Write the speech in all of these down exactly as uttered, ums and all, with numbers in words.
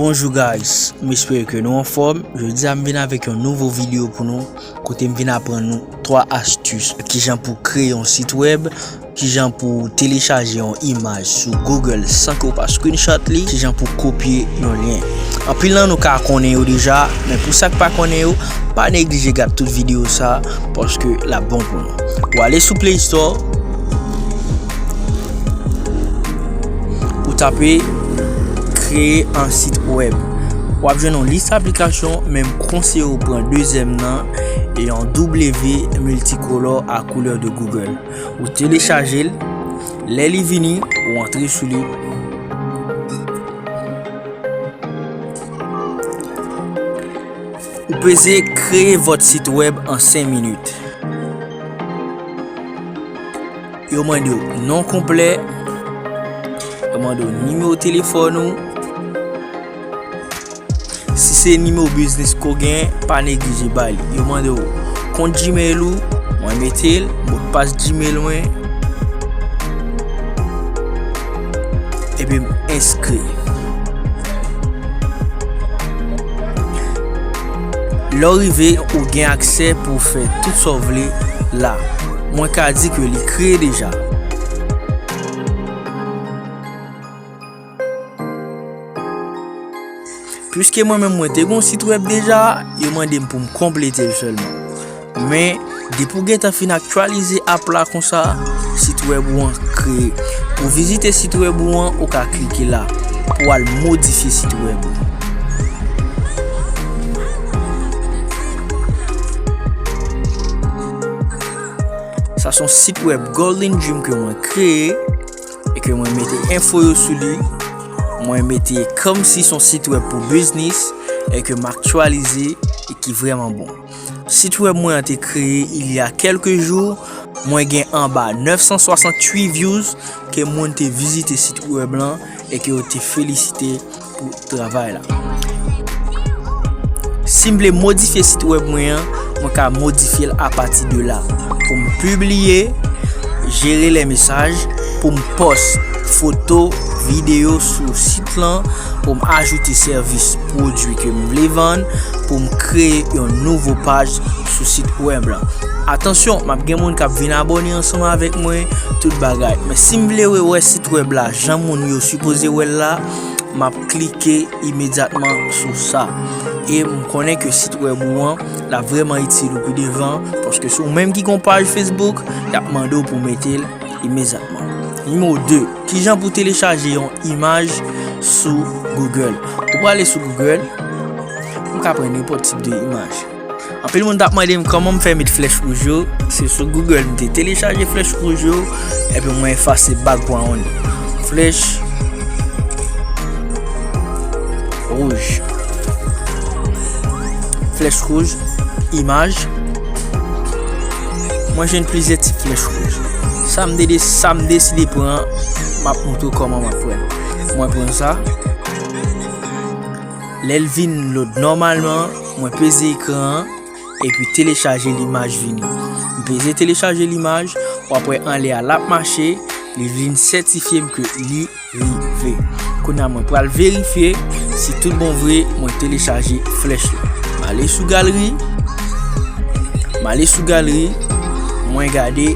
Bonjou guys, m espere ke nou anfòm. Jodi a m vin avèk yon nouvo videyo pou nou, kote m vin aprann nou twa astis, kijan pou kreye yon sit wèb, kijan pou telechaje yon imaj sou Google san ke w pa screenshot li, kijan pou kopye yon lyen. Anpil nan nou ka konnen yo deja, men pou sa k pa konnen yo, pa neglije gad tout videyo sa, paske l ap bon pou nou. Ou ale sou Play Store, ou tape kreye yon sit wèb. W ap jwenn yon lis aplikasyon, men m konseye w pran dezyèm nan, e yon W miltikolò a koulè de Google. Ou telechaje l, lè li vini, ou antre sou li. Ou peze créer votre site web en cinq minutes. Yo mande w non konplè, yo mande w nimewo telefòn ou. Si se nimewo biznis ke w gen, pa neglije ba li. Yo mande w kont Gmail ou, mwen mete l, modpas Gmail mwen. Epi m enskri. Lè w rive, ou gen aksè pou w fè tout sa w vle la. Mwen ka di ke li kreye deja. Piske mwen menm mwen te gen yon sit wèb deja, yo mande m pou m konplete l sèlman. Men, depi w gentan fin aktyalize app la konsa, sit wèb ou an kreye. Pou vizite sit wèb ou an, ou ka klike la pou w al modifye sit wèb ou. Sa se yon sit wèb Golden Dream ke mwen kreye e ke mwen mete enfo yo sou li. Mwen mete kòmsi se yon sit wèb pou biznis e ke m aktyalize e ki vrèman bon. Sit wèb mwen an te kreye il y a quelques jours. Mwen gen anba nèf san swasantuit views ke moun te vizite sit wèb lan e ke yo te felisite pou travay la. Si m vle modifye sit wèb mwen an, mwen ka modifye l apati de la. Pou m pibliye, jere lè mesaj, pou m pòs foto, videyo sou sit lan, pou m ajoute sèvis pwodui ke m vle vann, pou m kreye yon nouvo paj sou sit wèb lan. Atansyon, m ap gen moun k ap vin abòne ansanm avèk mwen, tout bagay. Men si m vle wè, wè sit wèb la jan moun yo sipoze wè l la, m ap klike imedyatman sou sa. E m konnen ke sit wèb ou an, l ap vrèman itil ou pi devan, paske se ou menm ki gen yon paj Facebook, y ap mande w pou w mete l imedyatman. Nimewo de, kijan pou telechaje yon imaj sou Google? Ou prale sou Google, ou ka pran nenpòt tip de imaj. Anpil moun t ap mande m kòman m fè met flèch wouj yo. Se sou Google m te telechaje flèch wouj yo, epi mwen efase background. Flèch wouj. Flèch wouj, imaj. Mwen jwenn plizyè tip flèch wouj. Sa m de-, sa m deside pran, m ap montre w kòman m ap pran. Mwen pran sa. Lè l vin lòd nòmalman, mwen peze ekran an, epi telechaje limaj vini. M peze telechaje limaj, w ap wè anlè a l ap mache, li vin sètifye m ke li rive. Kounye a mwen pral verifye si tout bon vre mwen telechaje flèch la. M ale sou galri, m ale sou galri, mwen gade,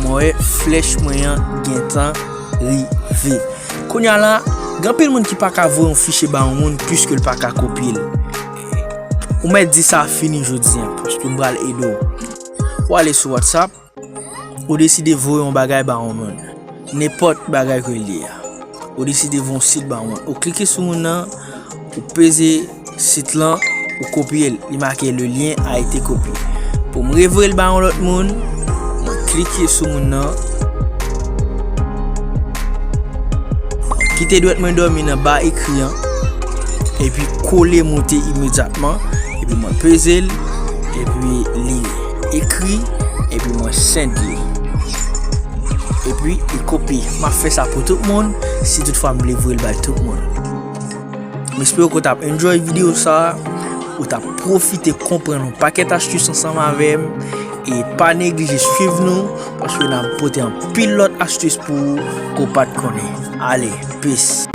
mwen wè flèch mwen an gentan rive. Kounye a la, gen anpil moun ki pa ka voye yon fichye ba yon moun piske l pa ka kopye l. Ou mèt di sa fini jodi a, paske m pral ede w. Ou ale sou WhatsApp, ou deside voye yon bagay ba yon moun. Nenpòt bagay ke l ye a. Ou deside voye yon sit ba yon moun. Ou klike sou moun nan, ou peze sit lan, ou kopye l. Li make le lien a été copié. Pou m revoye l ba yon lòt moun, mwen klike sou moun nan. Kite dwèt mwen dòmi nan ba ekri an. Epi kole moute imedyatman. Epi mwen peze l. Epi li ekri. Epi mwen send li. Epi li kopye. M ap fè sa pou tout moun. Si toutfwa m vle voye l bay tout moun. M espere ke w t ap enjoy videyo sa a, ou t ap pwofite konprann yon pakèt astis ansanm avè m, e pa neglije swiv nou, paske n ap pote anpil lòt astis pou ou ke w pa t konnen. Ale, peace.